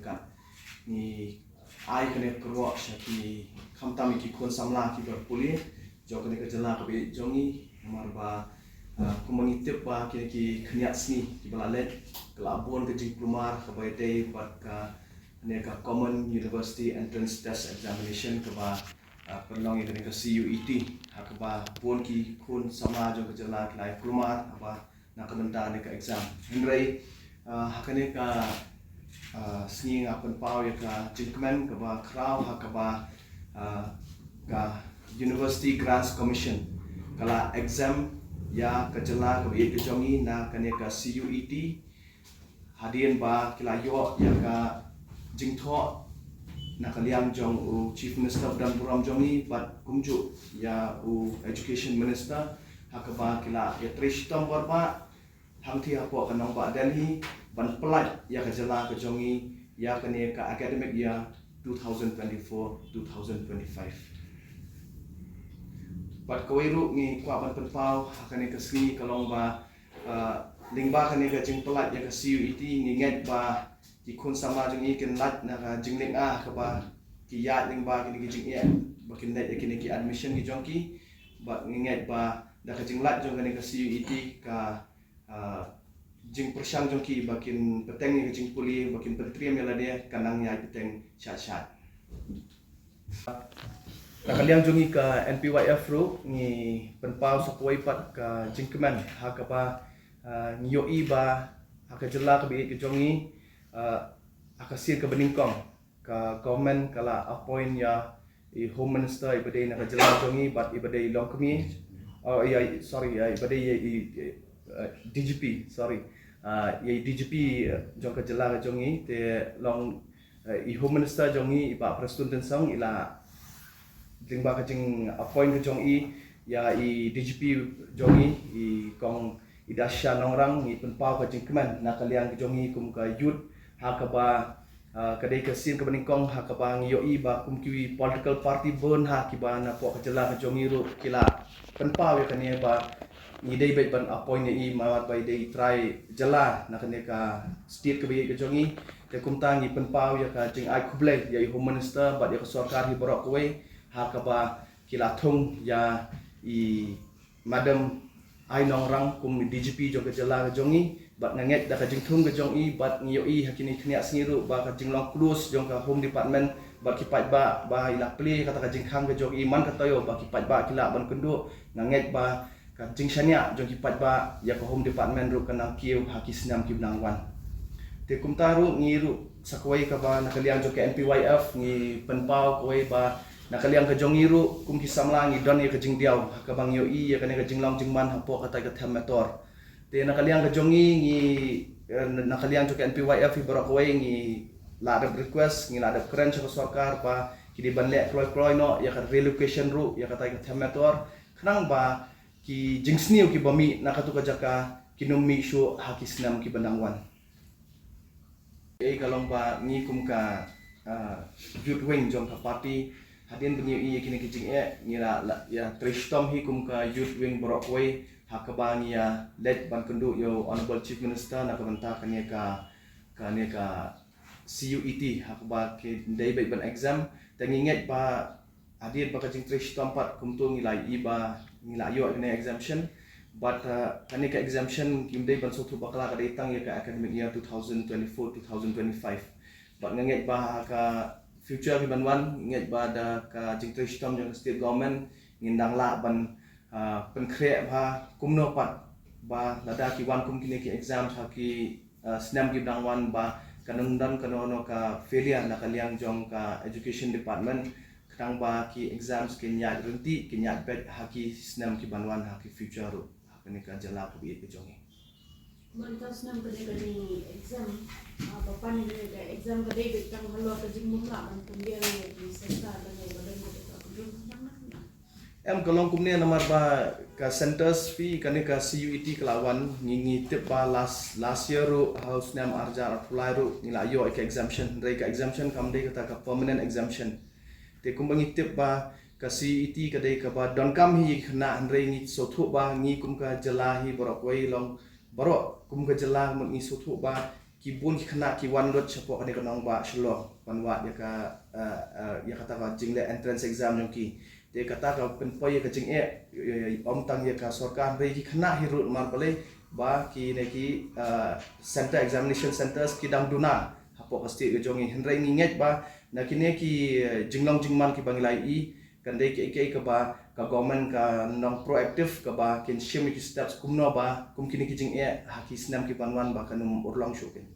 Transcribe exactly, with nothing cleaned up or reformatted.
Ka ngi ai kane ka kyrwoh sha ki, khamtam ïa ki khun samla kiba pule jong kane ka jylla kaba ïeit jong ngi, namar ba, ah, kumba ngi tip ba kine ki khyndiat sngi kiba la leit ka la bun ka jingkulmar kaba ïadei bad kane ka Common University Entrance Test Examination kaba, ah, pynlong ïa kane ka C U E T, ha kaba bun ki khun samla jong ka jylla ki la ïa kulmar haba na ka bynta kane ka exam. Hynrei, ah, ha kane ka, ah, sngi nga pynpaw ïa ka jingkmen kaba khraw ha kaba, ah, ka University Grants Commission ka la exempt ïa ka jylla kaba ïeit ka jong ngi na kane ka C U E T, hadien ba ki la ïoh ïa ka jingthoh na ka liang jong u Chief Minister ba don burom jong ngi bad kumjuh ïa u Education Minister, ha kaba ki la ïatrei shitom bor bha hangtei hapoh ka nongbah Delhi ban pyllait ïa ka jylla ka jong ngi ïa kane ka academic year two thousand twenty-four two thousand twenty-five. Bad kawei ruh ngi kwah ban pynpaw ha kane ka sngi ka long ba, ah, lyngba kane ka jingpyllait ïa ka C U E T, ngi ngeit ba ki khun samla jong ngi kin lait na ka jingleh, ah, kaba ki ïaid lyngba kine ki jingeh ba kin leit ïa kine ki admission ki jong ki. Bad ngi ngeit ba da ka jinglait jong kane ka C U E T, ka, ah, jingpyrshang jong ki ba kin bteng ïa ka jingpule, ba kin pyntriem ïa lade, kan nang ïai bteng shah shah. Na ka liang jong ngi ka N P Y F ruh ngi pynpaw sa kawei pat ka jingkmen ha kaba, ah, ngi ïohi ba ha ka jylla kaba ïeit ka jong ngi, ah, ha ka sien kaba nyngkong ka government ka la appoint ïa i Home Minister iba dei na ka jylla jong ngi bad iba dei longkmie. Oh, ïa, sorry, ïa, iba dei ïa i, eh, D G P, sorry. Ah, ïa i D G P, eh, jong ka jylla ka jong ngi, te long, eh, i Home Minister jong ngi, i Bah Prestone Tynsong, i la lyngba ka jing appoint ka jong i ïa i D G P jong ngi, i Kong Idasha Nongrang, ngi pynpaw ka jingkmen na ka liang ka jong ngi kum ka youth, ha kaba, ah, ka dei ka sien kaba nyngkong ha kaba ngi ïohi ba kum ki political party bun ha kiba na poh ka jylla ka jong ngi ruh ki la pynpaw ïa kane ba ngi dei beit ban appoint ïa i namar ba i dei i trai jylla na kane ka state kaba ïeit ka jong ngi. Te kumta ngi pynpaw ïa ka jingai khublei ïa i Home Minister bad ïa ka sorkar hi baroh kawei ha kaba ki la thung ïa i Madam Ai Nongrang kum i D G P jong ka jylla ka jong ngi. Bad nga ngeit da ka jingthung ka jong i bad ngi ïohi ha kine khyndiat sngi ruh ba ka jinglong close jong ka Home Department bad ki paidbah ba i la plie kata ka jingkhang ka jong i man ka taïew ba ki paidbah ki lah ban kynduh. Nga ngeit ba ka jingshaniah jong ki paidbah ïa ka Home Department ruh kan nang kiew ha ki snem kiba nang wan. Te kumta ruh ngi ruh sa kawei kaba na ka liang jong ka N P Y F ngi pynpaw kawei ba na ka liang ka jong ngi ruh kum ki samla ngi don ïa ka jingdiaw ha kaba ngi ïohi ïa kane ka jinglong jingman hapoh katai ka them metor. Te na ka liang ka jong ngi ngi, eh, na ka liang jong ka N P Y F hi baroh kawei ngi la dep request, ngi la dep kren sha ka sorkar ba ki dei ban leh kloi kloi noh ïa ka relocation ruh ïa katai ka them metor khnang ba ki jingsniew kiba mih na katu ka jaka kin ym mih shuh ha ki snem kiba nang wan. Ei ka long ba ngi kum ka, ah, youth wing jong ka party hadien ba ngi ïohi ïa kine ki jingeh ngi la, la ïatrei shitom hi kum ka youth wing baroh kawei ha kaba ngi ïa leit ban kynduh ïa u Honourable Chief Minister na ka bynta kane ka, kane ka C U E T ha kaba ki dei beit ban exempt. Te ngi ngeit ba hadien ba ka jingtrei shitom pat kumto ngi la ïohi ba ngi la ïoh ïa kane exemption. Bad, uh, kane ka exemption kim dei ban sngewthuh bakla, ka dei tang ïa ka academic year two thousand twenty-four two thousand twenty-five. Bad nga ngeit ba ha ka future kiban wan ngi ngeit ba da ka jingtrei shitom jong ka state government ngin dang lah ban, uh, pynkhreh ba kumno pat ba lada ki wan kum kine ki exams ha ki, uh, snem kiba dang wan ba kan ym don kano kano ka failure na ka liang jong ka education department. Khnang ba ki exams kin ïaid ryntih, kin ïaid beit ha ki snem kiban wan ha ki future ruh ha kane ka jylla kaba ïeit ka jong ngi. Mynta snem ka dei ka jing exam, ah, ba pan ka dei ka exam ka dei beit tang halor ka jingmut lah ban pynbiang ïa ki center ka dei ba don ka dei ka kudun tang na. Em ka long kumne namar ba ka centers fee kane ka C U E T ka la wan ngi, ngi tip ba last, last year ruh ha u snem arhajar arphew lai ruh ngi la ïoh ïa ka exemption, hynrei ka exemption kam dei kata ka permanent exemption. Te kumba ngi tip ba ka C U E T ka dei kaba donkam hi khynnah, hynrei ngi sngewthuh ba ngi kum ka jylla hi baroh kawei long baroh kum ka jylla mut ngi sngewthuh ba ki bun ki khynnah ki wan lut shapoh kane ka nongbah Shillong ban wad ïa ka, eh, eh, ïa kata ka jingleh entrance exam jong ki. Te kata ka pynpoi ïa ka jingeh, eh, ym tang ïa ka sorkar, hynrei ki khynnah hi ruh namar balei ba kine ki, eh, center, examination centers ki dang duna hapoh ka state ka jong ngi. Hynrei ngi ngeit ba na kine ki, eh, jinglong jingman kiba ngi la ïohi, kan dei kaei kaei kaba ka government kan long proactive, kaba kin shim ïa ki steps kumno ba kum kine ki jingeh ha ki snem ki ban wan ba kan ym urlong shuh kein.